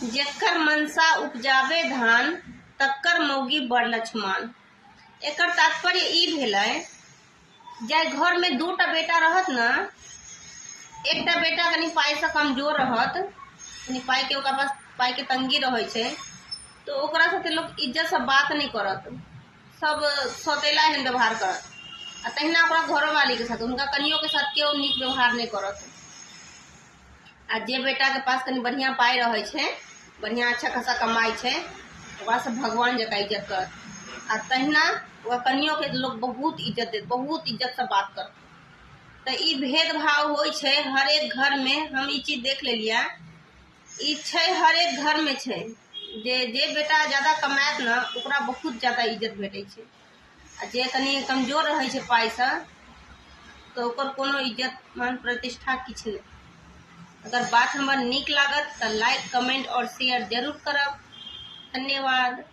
जेकर मनसा उपजाबे धान तकर मौगी बड़ लक्ष्मान। एकर तात्पर्य ई भेलै, जाहि घरमे दूटा बेटा रहत ने, एकटा बेटा कनि पाइसँ कमजोर रहत, कनि पाइके ओकरा पास पाइके तंगी रहै छै, तऽ ओकरा साथे लोक इज्जतसँ बात नहि करत, सब सौतेला एहन व्यवहार करत। आ तहिना ओकरा घरोवालीके साथ, हुनका कनियोके साथ केओ नीक व्यवहार नहि करत। आ जे बेटाके पास कनि बढ़िआँ पाइ रहै छै, बढ़िआँ अच्छा खासा कमाइ छै, ओकरा सब भगवान जकाँ इज्जत करत। आ तहिना ओकरा कनियोके लोक बहुत इज्जत देत, बहुत इज्जतसँ बात करत। तऽ ई भेदभाव होइ छै हरेक घरमे। हम ई चीज देख लेलियै, ई छै हरेक घरमे छै जे जे बेटा जादा कमायत ने ओकरा बहुत जादा इज्जत भेटै छै, आ जे कनि कमजोर रहै छै पाइसँ तऽ ओकर कोनो इज्जत मान प्रतिष्ठा किछु नहि। अगर बात हमर नीक लागत तऽ लाइक, कमेंट आओर शेयर जरूर करब। धन्यवाद।